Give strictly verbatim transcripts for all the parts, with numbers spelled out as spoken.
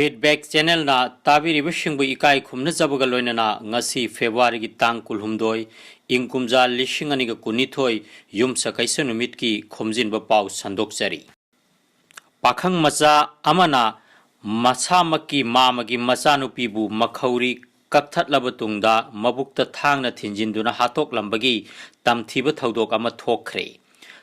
Feedback Channelꯅ ꯇꯥꯕꯤꯔꯤꯕꯁꯤꯡꯕꯨ ꯏꯀꯥꯏ ꯈꯨꯝꯅꯖꯕꯒ ꯂꯣꯏꯅꯅ ꯉꯁꯤ Februaryꯒꯤ ꯇꯥꯡ ꯀꯨꯟꯍꯨꯝꯗꯣꯏ, ꯏꯪ ꯀꯨꯝꯖꯥ ꯂꯤꯁꯤꯡ ꯑꯅꯤꯒ ꯀꯨꯟꯅꯤꯊꯣꯏ, ꯌꯨꯝꯁꯀꯩꯁ ꯅꯨꯃꯤꯠꯀꯤ ꯈꯣꯝꯖꯤꯟꯕ ꯄꯥꯎ ꯁꯟꯗꯣꯛꯆꯔꯤ꯫ ꯄꯥꯈꯪ ꯃꯆꯥ ꯑꯃꯅ ꯃꯁꯥꯃꯛꯀꯤ ꯃꯥꯃꯒꯤ ꯃꯆꯥꯅꯨꯄꯤꯕꯨ ꯃꯈꯧꯔꯤ ꯀꯛꯊꯠꯂꯕ ꯇꯨꯡꯗ ꯃꯕꯨꯛꯇ ꯊꯥꯡꯅ ꯊꯤꯟꯖꯤꯟꯗꯨꯅ ꯍꯥꯠꯇꯣꯛꯂꯝꯕꯒꯤ ꯇꯝꯊꯤꯕ ꯊꯧꯗꯣꯛ ꯑꯃ ꯊꯣꯛꯈ꯭ꯔꯦ꯫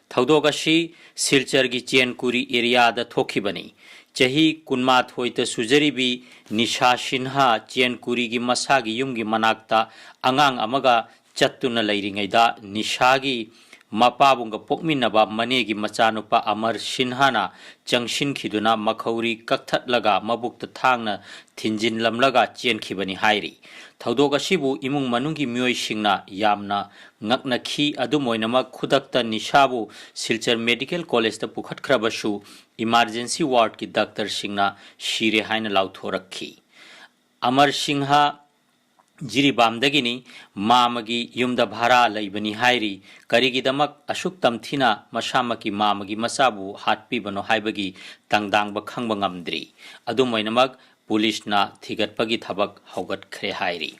ꯊꯧꯗꯣꯛ ꯑꯁꯤ ꯁꯤꯜꯆꯔꯒꯤ ꯆꯦꯟꯀꯨꯔꯤ ꯑꯦꯔꯤꯌꯥꯗ ꯊꯣꯛꯈꯤꯕꯅꯤ꯫ ꯆꯍꯤ ꯀꯨꯟꯃꯥꯊꯣꯏꯗ ꯁꯨꯖꯔꯤꯕꯤ ꯅꯤꯁꯥ ꯁꯤꯟꯍꯥ ꯆꯦꯟꯀꯨꯔꯤꯒꯤ ꯃꯁꯥꯒꯤ ꯌꯨꯝꯒꯤ ꯃꯅꯥꯛꯇ ꯑꯉꯥꯡ ꯑꯃꯒ ꯆꯠꯇꯨꯅ ꯂꯩꯔꯤꯉꯩꯗ ꯅꯤꯁꯥꯒꯤ ꯃꯄꯥꯕꯨꯡꯒ ꯄꯣꯛꯃꯤꯟꯅꯕ ꯃꯅꯦꯒꯤ ꯃꯆꯥꯅꯨꯄꯥ ꯑꯃꯔ ꯁꯤꯟꯍꯥꯅ ꯆꯪꯁꯤꯟꯈꯤꯗꯨꯅ ꯃꯈꯧꯔꯤ ꯀꯛꯊꯠꯂꯒ ꯃꯕꯨꯛꯇ ꯊꯥꯡꯅ ꯊꯤꯟꯖꯤꯟꯂꯝꯂꯒ ꯆꯦꯟꯈꯤꯕꯅꯤ ꯍꯥꯏꯔꯤ꯫ ꯊꯧꯗꯣꯛ ꯑꯁꯤꯕꯨ ꯏꯃꯨꯡ ꯃꯅꯨꯡꯒꯤ ꯃꯤꯑꯣꯏꯁꯤꯡꯅ ꯌꯥꯝꯅ ꯉꯛꯅꯈꯤ꯫ ꯑꯗꯨꯝ ꯑꯣꯏꯅꯃꯛ, ꯈꯨꯗꯛꯇ ꯅꯤꯁꯥꯕꯨ ꯁꯤꯜꯆꯔ ꯃꯦꯗꯤꯀꯦꯜ ꯀꯣꯂꯦꯖꯇ ꯄꯨꯈꯠꯈ꯭ꯔꯕꯁꯨ, ꯏꯃꯥꯔꯖꯦꯟꯁꯤ ꯋꯥꯔꯗꯀꯤ ꯗꯥꯛꯇꯔꯁꯤꯡꯅ ꯁꯤꯔꯦ ꯍꯥꯏꯅ ꯂꯥꯎꯊꯣꯔꯛꯈꯤ꯫ ꯑꯃꯔ ꯁꯤꯡꯍ ꯖꯤꯔꯤꯕꯥꯝꯗꯒꯤꯅꯤ, ꯃꯥꯃꯒꯤ ꯌꯨꯝꯗ ꯚꯔꯥ ꯂꯩꯕꯅꯤ ꯍꯥꯏꯔꯤ꯫ ꯀꯔꯤꯒꯤꯗꯃꯛ ꯑꯁꯨꯛ ꯇꯝꯊꯤꯅ ꯃꯁꯥꯃꯛꯀꯤ ꯃꯥꯃꯒꯤ ꯃꯆꯥꯕꯨ ꯍꯥꯠꯄꯤꯕꯅꯣ ꯍꯥꯏꯕꯒꯤ ꯇꯪꯗꯥꯡꯕ ꯈꯪꯕ ꯉꯝꯗ꯭ꯔꯤ꯫ ꯑꯗꯨꯝ ꯑꯣꯏꯅꯃꯛ, ꯄꯨꯂꯤꯁꯅ ꯊꯤꯒꯠꯄꯒꯤ ꯊꯕꯛ ꯍꯧꯒꯠꯈ꯭ꯔꯦ ꯍꯥꯏꯔꯤ꯫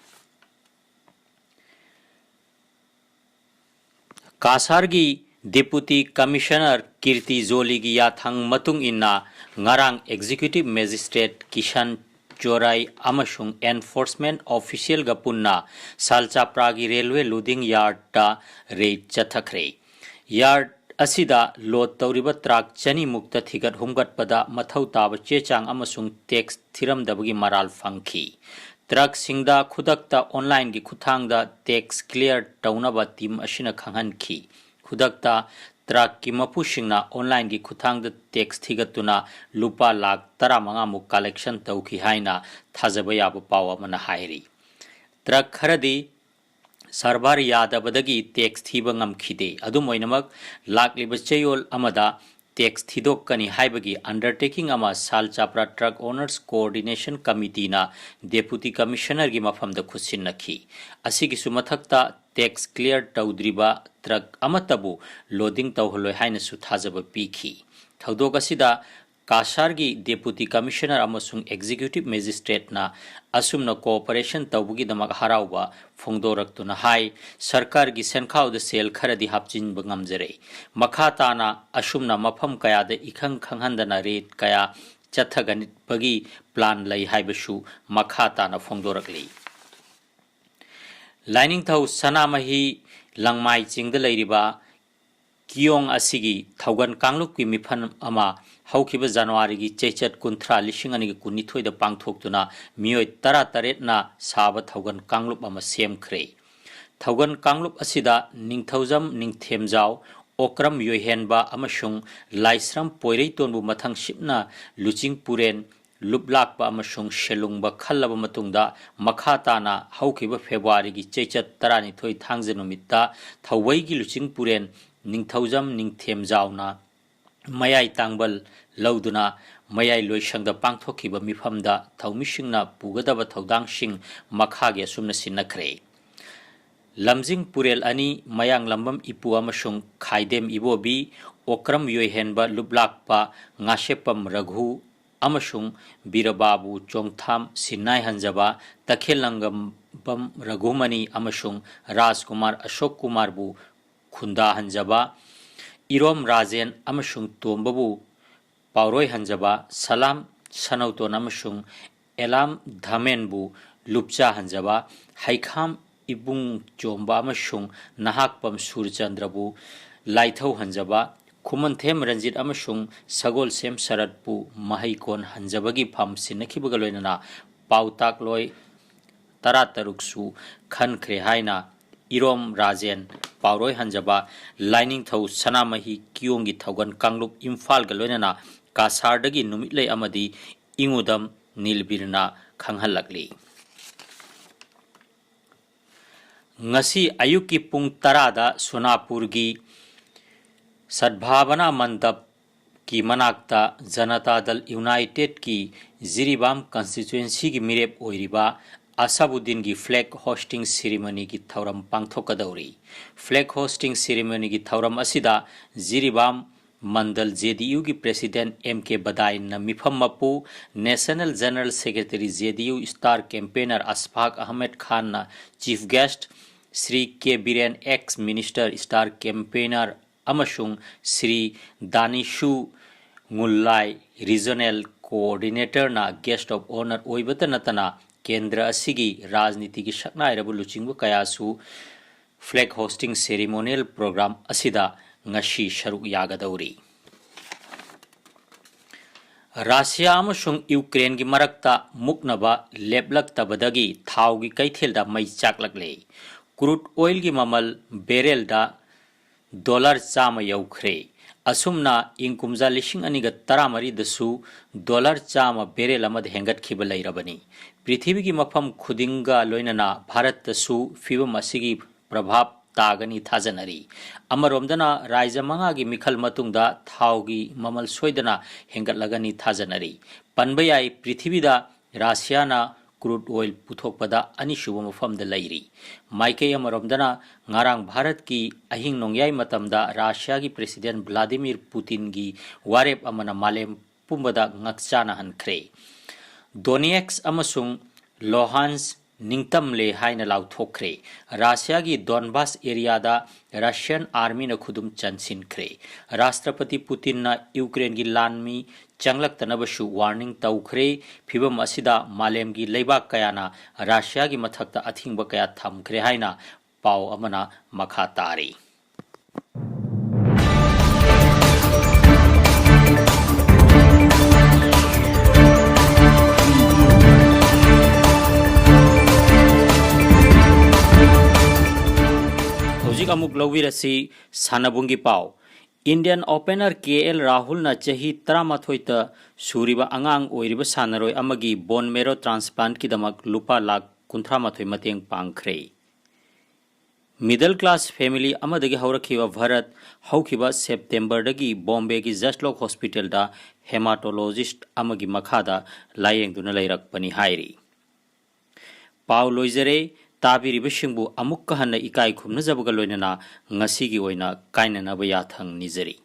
ꯀꯥꯁꯥꯔꯒꯤ Deputy Commissioner ꯀꯤꯔꯇꯤ ꯖꯣꯂꯤꯒꯤ ꯌꯥꯊꯪ ꯃꯇꯨꯡ ꯏꯟꯅ, ꯉꯔꯥꯡ Executive Magistrate ꯀꯤꯁꯟ ꯆꯣꯔꯥꯏ ꯑꯃꯁꯨꯡ enforcement officialꯒ ꯄꯨꯟꯅ ꯁꯥꯜꯆꯥꯄ꯭ꯔꯥꯒꯤ railway loading yardꯇ raid ꯆꯠꯊꯈ꯭ꯔꯦ꯫ Yard ꯑꯁꯤꯗ load ꯇꯧꯔꯤꯕ truck ꯆꯅꯤ ꯃꯨꯛꯇ ꯊꯤꯒꯠ ꯍꯨꯝꯒꯠꯄꯗ ꯃꯊꯧ ꯇꯥꯕ ꯆꯦ ꯆꯥꯡ ꯑꯃꯁꯨꯡ tax ꯊꯤꯔꯝꯗꯕꯒꯤ ꯃꯔꯥꯜ ꯐꯪꯈꯤ꯫ Truckꯁꯤꯡꯗ ꯈꯨꯗꯛꯇ onlineꯒꯤ ꯈꯨꯠꯊꯥꯡꯗ tax clear ꯇꯧꯅꯕ team ꯑꯁꯤꯅ ꯈꯪꯍꯟꯈꯤ꯫ ꯈꯨꯗꯛꯇ truckꯀꯤ ꯃꯄꯨꯁꯤꯡꯅ onlineꯒꯤ ꯈꯨꯠꯊꯥꯡꯗ tax ꯊꯤꯒꯠꯇꯨꯅ ꯂꯨꯄꯥ ꯂꯥꯈ ꯇꯔꯥꯃꯉꯥ ꯃꯨꯛ collection ꯇꯧꯈꯤ ꯍꯥꯏꯅ ꯊꯥꯖꯕ ꯌꯥꯕ ꯄꯥꯎ ꯑꯃꯅ ꯍꯥꯏꯔꯤ꯫ Truck ꯈꯔꯗꯤ ꯁꯔꯚꯔ ꯌꯥꯗꯕꯗꯒꯤ tax ꯊꯤꯕ ꯉꯝꯈꯤꯗꯦ꯫ ꯑꯗꯨꯝ ꯑꯣꯏꯅꯃꯛ, ꯂꯥꯛꯂꯤꯕ ꯆꯌꯣꯜ ꯑꯃꯗ tax ꯊꯤꯗꯣꯛꯀꯅꯤ ꯍꯥꯏꯕꯒꯤ undertaking ꯑꯃ ꯁꯥꯜꯆꯥꯄ꯭ꯔꯥ Truck Owners Coordination Committeeꯅ Deputy Commissionerꯒꯤ ꯃꯐꯝꯗ ꯈꯨꯠꯁꯤꯟꯅꯈꯤ꯫ ꯑꯁꯤꯒꯤꯁꯨ ꯃꯊꯛꯇ, tax clear ꯇꯧꯗ꯭ꯔꯤꯕ truck ꯑꯃꯠꯇꯕꯨ loading ꯇꯧꯍꯜꯂꯣꯏ ꯍꯥꯏꯅꯁꯨ ꯊꯥꯖꯕ ꯄꯤꯈꯤ꯫ ꯊꯧꯗꯣꯛ ꯑꯁꯤꯗ ꯀꯥꯁꯥꯔꯒꯤ Deputy Commissioner ꯑꯃꯁꯨꯡ Executive Magistrateꯅ ꯑꯁꯨꯝꯅ cooperation ꯇꯧꯕꯒꯤꯗꯃꯛ ꯍꯔꯥꯎꯕ ꯐꯣꯡꯗꯣꯔꯛꯇꯨꯅ ꯍꯥꯏ, ꯁꯔꯀꯥꯔꯒꯤ ꯁꯦꯟꯈꯥꯎꯗ ꯁꯦꯜ ꯈꯔꯗꯤ ꯍꯥꯞꯆꯤꯟꯕ ꯉꯝꯖꯔꯦ꯫ ꯃꯈꯥ ꯇꯥꯅ ꯑꯁꯨꯝꯅ ꯃꯐꯝ ꯀꯌꯥꯗ ꯏꯈꯪ ꯈꯪꯍꯟꯗꯅ raid ꯀꯌꯥ ꯆꯠꯊꯒꯅꯕꯒꯤ plan ꯂꯩ ꯍꯥꯏꯕꯁꯨ ꯃꯈꯥ ꯇꯥꯅ ꯐꯣꯡꯗꯣꯔꯛꯂꯤ꯫ ꯂꯥꯏꯅꯤꯡꯊꯧ ꯁꯅꯥꯃꯍꯤ ꯂꯪꯃꯥꯏ ꯆꯤꯡꯗ ꯂꯩꯔꯤꯕ ꯀꯤꯌꯣꯡ ꯑꯁꯤꯒꯤ ꯊꯧꯒꯟ ꯀꯥꯡꯂꯨꯞꯀꯤ ꯃꯤꯐꯝ ꯑꯃ ꯍꯧꯈꯤꯕ ꯖꯅꯋꯥꯔꯤꯒꯤ ꯆꯩꯆꯠ ꯀꯨꯟꯊ꯭ꯔꯥ, ꯂꯤꯁꯤꯡ ꯑꯅꯤꯒ ꯀꯨꯟꯅꯤꯊꯣꯏꯗ ꯄꯥꯡꯊꯣꯛꯇꯨꯅ ꯃꯤꯑꯣꯏ ꯇꯔꯥꯇꯔꯦꯠꯅ ꯁꯥꯕ ꯊꯧꯒꯟ ꯀꯥꯡꯂꯨꯞ ꯑꯃ ꯁꯦꯝꯈ꯭ꯔꯦ꯫ ꯊꯧꯒꯟ ꯀꯥꯡꯂꯨꯞ ꯑꯁꯤꯗ ꯅꯤꯡꯊꯧꯖꯝ ꯅꯤꯡꯊꯦꯝꯖꯥꯎ, ꯑꯣꯀ꯭ꯔꯝ ꯌꯣꯏꯍꯦꯟꯕ ꯑꯃꯁꯨꯡ ꯂꯥꯏꯁ꯭ꯔꯝ ꯄꯣꯏꯔꯩꯇꯣꯟꯕꯨ ꯃꯊꯪꯁꯤꯠꯅ ꯂꯨꯆꯤꯡꯄꯨꯔꯦꯟ, ꯂꯨꯞꯂꯥꯛꯄ ꯑꯃꯁꯨꯡ ꯁꯦꯂꯨꯡꯕ ꯈꯜꯂꯕ ꯃꯇꯨꯡꯗ, ꯃꯈꯥ ꯇꯥꯅ ꯍꯧꯈꯤꯕ ꯐꯦꯕ꯭ꯔꯨꯋꯥꯔꯤꯒꯤ ꯆꯩꯆꯠ ꯇꯔꯥꯅꯤꯊꯣꯏ, ꯊꯥꯡꯖ ꯅꯨꯃꯤꯠꯇ ꯊꯧꯕꯩꯒꯤ ꯂꯨꯆꯤꯡꯄꯨꯔꯦꯟ ꯅꯤꯡꯊꯧꯖꯝ ꯅꯤꯡꯊꯦꯝꯖꯥꯎꯅ ꯃꯌꯥꯏ ꯇꯥꯡꯕꯜ ꯂꯧꯗꯨꯅ ꯃꯌꯥꯏ ꯂꯣꯏꯁꯪꯗ ꯄꯥꯡꯊꯣꯛꯈꯤꯕ ꯃꯤꯐꯝꯗ ꯊꯧꯃꯤꯁꯤꯡꯅ ꯄꯨꯒꯗꯕ ꯊꯧꯗꯥꯡꯁꯤꯡ ꯃꯈꯥꯒꯤ ꯑꯁꯨꯝꯅ ꯁꯤꯟꯅꯈ꯭ꯔꯦ꯫ ꯂꯝꯖꯤꯡ ꯄꯨꯔꯦꯜ ꯑꯅꯤ, ꯃꯌꯥꯡꯂꯝꯕꯝ ꯏꯄꯨ ꯑꯃꯁꯨꯡ ꯈꯥꯏꯗꯦꯝ ꯏꯕꯣꯕꯤ, ꯑꯣꯀ꯭ꯔꯝ ꯌꯣꯏꯍꯦꯟꯕ ꯂꯨꯞꯂꯥꯛꯄ ꯉꯥꯁꯦꯞꯄꯝ ꯔꯘꯨ ꯑꯃꯁꯨꯡ ꯕꯤꯔꯕꯥꯕꯨ ꯆꯣꯡꯊꯥꯝ ꯁꯤꯟꯅꯥꯏ ꯍꯟꯖꯕ, ꯇꯈꯦꯜ ꯂꯪꯒꯝꯕꯝ ꯔꯘꯨꯃꯅꯤ ꯑꯃꯁꯨꯡ ꯔꯥꯖꯀꯨꯃꯥꯔ ꯑꯁꯣꯛ ꯀꯨꯃꯥꯔꯕꯨ ꯈꯨꯟꯗꯥ ꯍꯟꯖꯕ, ꯏꯔꯣꯝ ꯔꯥꯖꯦꯟ ꯑꯃꯁꯨꯡ ꯇꯣꯝꯕꯕꯨ ꯄꯥꯎꯔꯣꯏ ꯍꯟꯖꯕ, ꯁꯂꯥꯝ ꯁꯅꯧꯇꯣꯟ ꯑꯃꯁꯨꯡ ꯑꯦꯂꯥꯝ ꯙꯃꯦꯟꯕꯨ ꯂꯨꯞꯆꯥ ꯍꯟꯖꯕ, ꯍꯩꯈꯥꯝ ꯏꯕꯨꯡ ꯆꯣꯝꯕ ꯑꯃꯁꯨꯡ ꯅꯍꯥꯛꯄꯝ ꯁꯨꯔꯆꯟꯗ꯭ꯔꯕꯨ ꯂꯥꯏꯊꯧ ꯍꯟꯖꯕ, ꯈꯨꯃꯟꯊꯦꯝ ꯔꯟꯖꯤꯠ ꯑꯃꯁꯨꯡ ꯁꯒꯣꯜꯁꯦꯝ ꯁꯔꯠꯄꯨ ꯃꯍꯩꯀꯣꯟ ꯍꯟꯖꯕꯒꯤ ꯐꯝ ꯁꯤꯟꯅꯈꯤꯕꯒ ꯂꯣꯏꯅꯅ ꯄꯥꯎꯇꯥꯛꯂꯣꯏ ꯇꯔꯥꯇꯔꯨꯛꯁꯨ ꯈꯟꯈ꯭ꯔꯦ ꯍꯥꯏꯅ ꯏꯔꯣꯝ ꯔꯥꯖꯦꯟ ꯄꯥꯎꯔꯣꯏ ꯍꯟꯖꯕ ꯂꯥꯏꯅꯤꯡꯊꯧ ꯁꯅꯥꯃꯍꯤ ꯀꯤꯌꯣꯡꯒꯤ ꯊꯧꯒꯟ ꯀꯥꯡꯂꯨꯞ ꯏꯝꯐꯥꯜꯒ ꯂꯣꯏꯅꯅ ꯀꯥꯁꯥꯔꯗꯒꯤ ꯅꯨꯃꯤꯠꯂꯩ ꯑꯃꯗꯤ ꯏꯉꯨꯗꯝ ꯅꯤꯜꯕꯤꯔꯅ ꯈꯪꯍꯜꯂꯛꯂꯤ꯫ ꯉꯁꯤ ꯑꯌꯨꯛꯀꯤ ꯄꯨꯡ ꯇꯔꯥꯗ ꯁꯣꯅꯥꯄꯨꯔꯒꯤ ꯁꯗꯚꯥꯕꯅꯥ ꯃꯟꯗꯞꯀꯤ ꯃꯅꯥꯛꯇ ꯖꯅꯇꯥ ꯗꯜ ꯌꯨꯅꯥꯏꯇꯦꯗꯀꯤ ꯖꯤꯔꯤꯕꯥꯝ ꯀꯟꯁꯇꯤꯇ꯭ꯋꯦꯟꯁꯤꯒꯤ ꯃꯤꯔꯦꯞ ꯑꯣꯏꯔꯤꯕ ꯑꯁꯥꯕꯨꯗꯤꯟꯒꯤ flag hosting ceremonyꯒꯤ ꯊꯧꯔꯝ ꯄꯥꯡꯊꯣꯛꯀꯗꯧꯔꯤ꯫ Flag hosting ceremonyꯒꯤ ꯊꯧꯔꯝ ꯑꯁꯤꯗ ꯖꯤꯔꯤꯕꯥꯝ ꯃꯟꯗꯜ ꯖꯦ ꯗꯤ ꯌꯨꯒꯤ ꯄ꯭ꯔꯦꯁꯤꯗꯦꯟꯠ ꯑꯦꯝ ꯀꯦ ꯕꯗꯥꯏꯟꯅ ꯃꯤꯐꯝ ꯃꯄꯨ, national general secretary J D U star campaigner Ashfaq Ahmed ꯈꯥꯟꯅ chief guest, Shri K Biren ex minister star campaigner ꯑꯃꯁꯨꯡ ꯁ꯭ꯔꯤ ꯗꯥꯅꯤꯁꯨ ꯉꯨꯜꯂꯥꯏ ꯔꯤꯖꯅꯦꯜ ꯀꯣꯑꯣꯔꯗꯤꯅꯦꯇꯔꯅ ꯒꯦꯁ꯭ꯠ ꯑꯣꯐ ꯑꯣꯅꯔ ꯑꯣꯏꯕꯇ ꯅꯠꯇꯅ ꯀꯦꯟꯗ꯭ꯔ ꯑꯁꯤꯒꯤ ꯔꯥꯖꯅꯤꯇꯤꯒꯤ ꯁꯛꯅꯥꯏꯔꯕ ꯂꯨꯆꯤꯡꯕ ꯀꯌꯥꯁꯨ ꯐ꯭ꯂꯦꯒ ꯍꯣꯁꯇꯤꯡ ꯁꯦꯔꯤꯃꯣꯅꯤꯌꯦꯜ ꯄ꯭ꯔꯣꯒ꯭ꯔꯥꯝ ꯑꯁꯤꯗ ꯉꯁꯤ ꯁꯔꯨꯛ ꯌꯥꯒꯗꯧꯔꯤ꯫ ꯔꯥꯁꯤꯌꯥ ꯑꯃꯁꯨꯡ ꯌꯨꯀ꯭ꯔꯦꯟꯒꯤ ꯃꯔꯛꯇ ꯃꯨꯛꯅꯕ ꯂꯦꯞꯂꯛꯇꯕꯗꯒꯤ ꯊꯥꯎꯒꯤ ꯀꯩꯊꯦꯜꯗ ꯃꯩ ꯆꯥꯛꯂꯛꯂꯦ꯫ ꯀ꯭ꯔꯨꯗ ꯑꯣꯏꯜꯒꯤ ꯃꯃꯜ ꯕꯦꯔꯦꯜꯗ ꯗꯣꯂꯔ ꯆꯥꯝꯃ ꯌꯧꯈ꯭ꯔꯦ꯫ ꯑꯁꯨꯝꯅ ꯏꯪ ꯀꯨꯝꯖꯥ ꯂꯤꯁꯤꯡ ꯑꯅꯤꯒ ꯇꯔꯥꯃꯔꯤꯗꯁꯨ ꯗꯣꯂꯔ ꯆꯥꯝꯃ ꯕꯦꯔꯦꯜ ꯑꯃꯗ ꯍꯦꯟꯒꯠꯈꯤꯕ ꯂꯩꯔꯕꯅꯤ꯫ ꯄ꯭ꯔꯤꯊꯤꯕꯤꯒꯤ ꯃꯐꯝ ꯈꯨꯗꯤꯡꯒ ꯂꯣꯏꯅꯅ ꯚꯥꯔꯠꯇꯁꯨ ꯐꯤꯕꯝ ꯑꯁꯤꯒꯤ ꯄ꯭ꯔꯚꯥꯕ ꯇꯥꯒꯅꯤ ꯊꯥꯖꯅꯔꯤ꯫ ꯑꯃꯔꯣꯝꯗꯅ ꯔꯥꯏꯖ꯭ꯌ ꯃꯉꯥꯒꯤ ꯃꯤꯈꯜ ꯃꯇꯨꯡꯗ ꯊꯥꯎꯒꯤ ꯃꯃꯜ ꯁꯣꯏꯗꯅ ꯍꯦꯟꯒꯠꯂꯒꯅꯤ ꯊꯥꯖꯅꯔꯤ꯫ ꯄꯟꯕ ꯌꯥꯏ, ꯄ꯭ꯔꯤꯊꯤꯕꯤꯗ ꯔꯥꯁꯤꯌꯥꯅ ꯀ꯭ꯔꯨꯗ ꯑꯣꯏꯜ ꯄꯨꯊꯣꯛꯄꯗ ꯑꯅꯤꯁꯨꯕ ꯃꯐꯝꯗ ꯂꯩꯔꯤ꯫ ꯃꯥꯏꯀꯩ ꯑꯃꯔꯣꯝꯗꯅ ꯉꯔꯥꯡ ꯚꯥꯔꯠꯀꯤ ꯑꯍꯤꯡ ꯅꯣꯡꯌꯥꯏ ꯃꯇꯝꯗ ꯔꯥꯁꯤꯌꯥꯒꯤ ꯄ꯭ꯔꯦꯁꯤꯗꯦꯟꯠ ꯚ꯭ꯂꯥꯗꯤꯃꯤꯔ ꯄꯨꯇꯤꯟꯒꯤ ꯋꯥꯔꯦꯞ ꯑꯃꯅ ꯃꯥꯂꯦꯝ ꯄꯨꯝꯕꯗ ꯉꯛꯆꯥꯅꯍꯟꯈ꯭ꯔꯦ꯫ ꯗꯣꯅꯦꯠꯁ ꯑꯃꯁꯨꯡ ꯂꯣꯍꯥꯟꯁ ꯅꯤꯡꯇꯝꯂꯦ ꯍꯥꯏꯅ ꯂꯥꯎꯊꯣꯛꯈ꯭ꯔꯦ꯫ ꯔꯥꯁꯤꯌꯥꯒꯤ ꯗꯣꯟꯕꯥꯁ ꯑꯦꯔꯤꯌꯥꯗ ꯔꯁꯤꯌꯟ ꯑꯥꯔꯃꯤꯅ ꯈꯨꯗꯨꯝ ꯆꯟꯁꯤꯟꯈ꯭ꯔꯦ꯫ ꯔꯥꯁꯇ꯭ꯔꯄꯇꯤ ꯄꯨꯇꯤꯟꯅ ꯌꯨꯀ꯭ꯔꯦꯟꯒꯤ ꯂꯥꯟꯃꯤ ꯆꯪꯂꯛꯇꯅꯕꯁꯨ ꯋꯥꯔꯅꯤꯡ ꯇꯧꯈ꯭ꯔꯦ꯫ ꯐꯤꯕꯝ ꯑꯁꯤꯗ ꯃꯥꯂꯦꯝꯒꯤ ꯂꯩꯕꯥꯛ ꯀꯌꯥꯅ ꯔꯥꯁꯤꯌꯥꯒꯤ ꯃꯊꯛꯇ ꯑꯊꯤꯡꯕ ꯀꯌꯥ ꯊꯝꯈ꯭ꯔꯦ ꯍꯥꯏꯅ ꯄꯥꯎ ꯑꯃꯅ ꯃꯈꯥ ꯇꯥꯔꯤ꯫ ꯍꯧꯖꯤꯛ ꯑꯃꯨꯛ ꯂꯧꯕꯤꯔꯁꯤ ꯁꯥꯟꯅꯕꯨꯡꯒꯤ ꯄꯥꯎ꯫ ꯏꯟꯗꯤꯌꯟ ꯑꯣꯄꯅꯔ ꯀꯦ ꯑꯦꯜ ꯔꯥꯍꯨꯜꯅ ꯆꯍꯤ ꯇꯔꯥꯃꯥꯊꯣꯏꯇ ꯁꯨꯔꯤꯕ ꯑꯉꯥꯡ ꯑꯣꯏꯔꯤꯕ ꯁꯥꯟꯅꯔꯣꯏ ꯑꯃꯒꯤ ꯕꯣꯟ ꯃꯦꯔꯣ ꯇ꯭ꯔꯥꯟꯁꯄ꯭ꯂꯥꯟꯠꯀꯤꯗꯃꯛ ꯂꯨꯄꯥ ꯂꯥꯈ ꯀꯨꯟꯊ꯭ꯔꯥ ꯃꯥꯊꯣꯏ ꯃꯇꯦꯡ ꯄꯥꯡꯈ꯭ꯔꯦ꯫ ꯃꯤꯗꯜ ꯀ꯭ꯂꯥꯁ ꯐꯦꯃꯤꯂꯤ ꯑꯃꯗꯒꯤ ꯍꯧꯔꯛꯈꯤꯕ ꯚꯥꯔꯠ ꯍꯧꯈꯤꯕ ꯁꯦꯞꯇꯦꯝꯕꯔꯗꯒꯤ ꯕꯣꯝꯕꯦꯒꯤ ꯖꯁꯂꯣꯛ ꯍꯣꯁꯄꯤꯇꯥꯜꯗ ꯍꯦꯃꯥꯇꯣꯂꯣꯖꯤꯁ꯭ꯠ ꯑꯃꯒꯤ ꯃꯈꯥꯗ ꯂꯥꯌꯦꯡꯗꯨꯅ ꯂꯩꯔꯛꯄꯅꯤ ꯍꯥꯏꯔꯤ꯫ ꯄꯥꯎ ꯂꯣꯏꯖꯔꯦ꯫ ꯇꯥꯕꯤꯔꯤꯕꯁꯤꯡꯕꯨ ꯑꯃꯨꯛꯀ ꯍꯟꯅ ꯏꯀꯥꯏ ꯈꯨꯝꯅꯖꯕꯒ ꯂꯣꯏꯅꯅ ꯉꯁꯤꯒꯤ ꯑꯣꯏꯅ ꯀꯥꯏꯅꯅꯕ ꯌꯥꯊꯪ ꯅꯤꯖꯔꯤ꯫